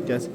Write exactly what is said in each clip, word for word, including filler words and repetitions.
Yes.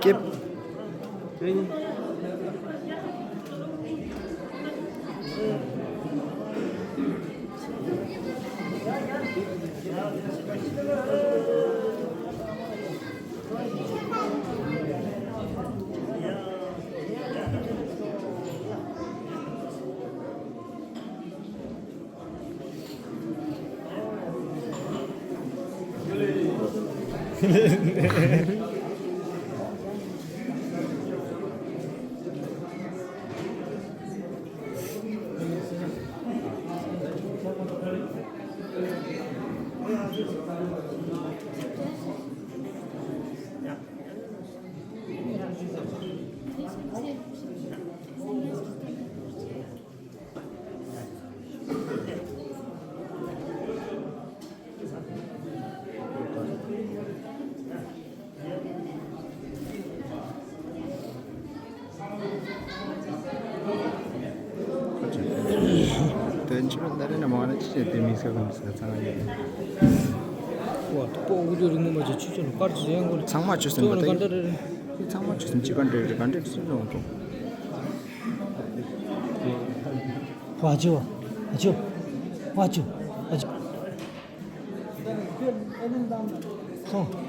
Yes. དོན་ཆེ་བ་འདི་རེད་ན་མ་ན་ཅི་བྱེད་དེ་མི་ཟེར་གམ་ཟེར་ཚང་ཡོད། ཝ་ཏི་པོ་འུ་ཅོ་རིང་མོ་མ་ཅིག་ཆུ་ཚོད་ནི་པར་ཅིག་ཡང་གོ་ཚང་མ་ཆུ་ཟིན་པ་ད་ཡིན། ཚང་མ་ཆུ་ཟིན་ཅི་ག་འདྲ་རེད་ག་འདྲ་སུ་ཡོང་ཐུབ། ཝ་ཅོ། ཨ་ཅོ། ཝ་ཅོ། ཨ་ཅོ། ཁོ།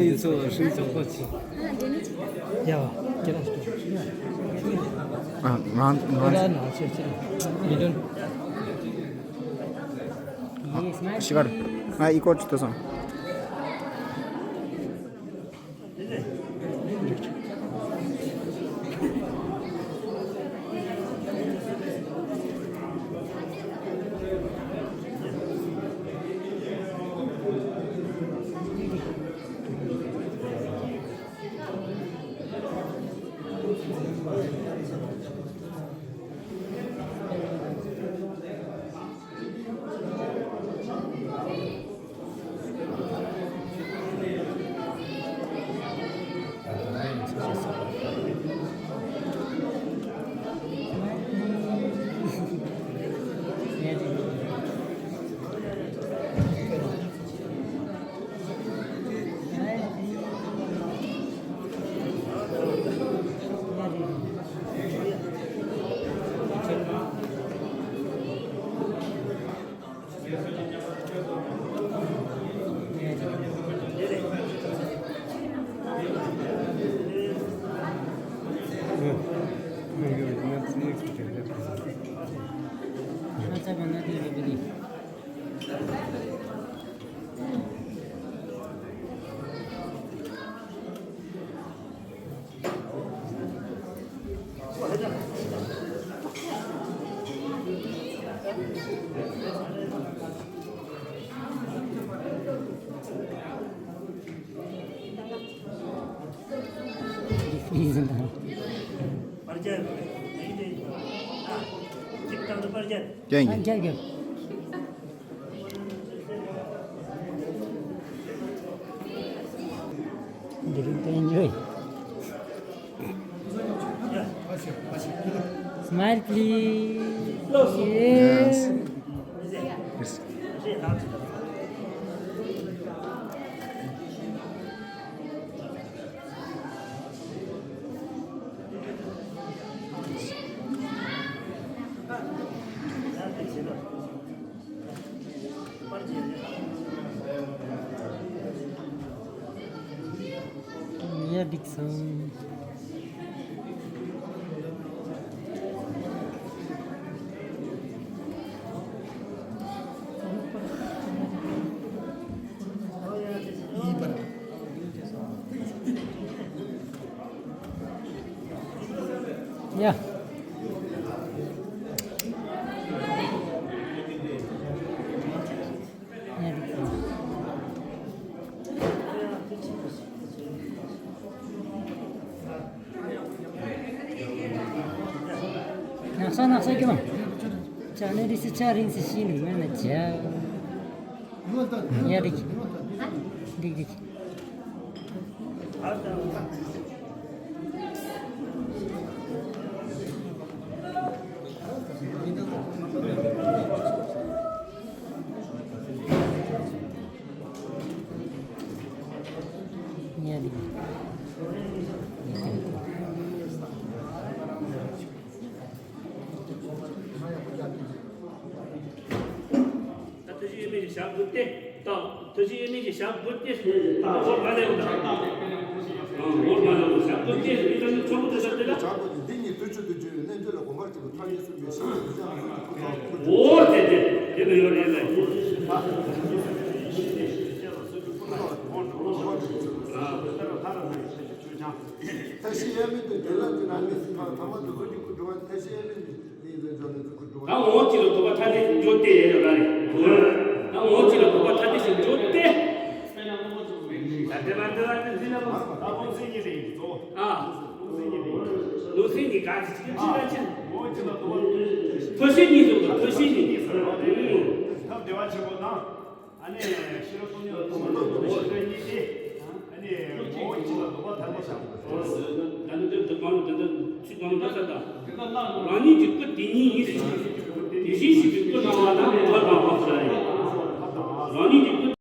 ཡིན་ཚོ་ཧྲིན་ཚོ་པ་ཆི། ཡ། ཁྱེད་རང་ཚོ། ཨ། ང་ང་རང་ན་ཆེ་ཆེ། མི་འདོན། ཤི་གར། ང་ཨི་ཀོ་ཅི་ཏོ་སང་། ཡིན་ཟིན་དང་། པར་རྒྱབ། ཨ། གཅིག་བཏང་དུ་པར་རྒྱབ། རྒྱབ་རྒྱབ། འདི་རིགས་དེ་འཇོན། Smile, please. Yes. Yes. ཡ། འགྲིག་སོང་། ཡ། ཡ། འགྲིག་སོང་། ནག་ས་ནག་ས་སྐྱོ། ཅག་ནི་རིགས་སུ་ཆ་རིང་སུ་ཤིན་ཏུ་མེད་ན་ཅག་ཡ། འགྲིག་འགྲིག་འགྲིག་ཡ། འགྲིག་ད་ཐུགས་རྗེ་ཡོད་མེད་ཀྱི་ཞབས་དགུ་སྟེ། ད་ཐུགས་རྗེ་ཡོད་མེད་ཀྱི་ཞབས་དགུ་སྟེ། ད་འོར་མ་ལེའུ་ད། ཨ། འོར་མ་ལེའུ་ཞབས་དགུ་སྟེ། ད་ནི་ཚོམ་བུ་དེ་ཞབས་དེ་ལ། འོ་དེ་དེ་དེ་ནི་ཡོད་རེད་ལ། ཨ། ད་ཤི་ཡ་མེད་དུ་དེ་ལ་དེ་ན་མི་སྲིད་པ་ཐ་མ་དུ་ཚོ་གི་སྐུ་འགྲོ་བ། ད་ཤི་ཡ་མེད་དུ་དེ་ལ་དེ་ན་མི་སྲིད་པ། ད་འོ་གཅིག་ལ་དོགས་པ་ཐ་དད་ཞིག་འཇོག་སྟེ་ཡོད་ར་རེད། ད་འོ་གཅིག་ལ་དོགས་པ་ཐ་དད་ཞིག་འཇོག་སྟེ། ད་དེ་མ་དེ་ལ་དེ་འཛིན་ལ་མ། ད་ཁོང་མཚན་ཉིད་རེད་གཙོ་བོ། ཨ། ཁོང་མཚན་ཉིད་རེད། ལུགས་སྲོལ་གཉིས་ག་ཅིག་ཅིག་ཅིག་ལ་ཅིག་འོ་གཅིག་ལ་དོགས་པ། ཐོད་ཤེས་གཉིས་ཟེར་བ། ཐོད་ཤེས་གཉིས། ཐབས་བདེ་བ་ཆེན་པོ་དང་། ཨ་ནི་ཤེས་རབ་སྟོང་ཉིད་ལ་དོགས་པ་ཐ་དད་ཞིག་འཇོག་སྟེ། ཨ་ནི་ངོ་བོ་གཅིག་ལ་དོགས་པ་ཐ་དད་ཞིག་འཇོག་སྟེ། ད་ནི་འདིར་འདི་གང་འདི་འདི་ཚིག་གང་འདྲ་ས་དང་། རང་ཉིད་ཀྱི་སྐུ་དེ་ཉིད་ཡིན་ཟེར། དེ་བཞིན་གཤེགས་པའི་སྐུ།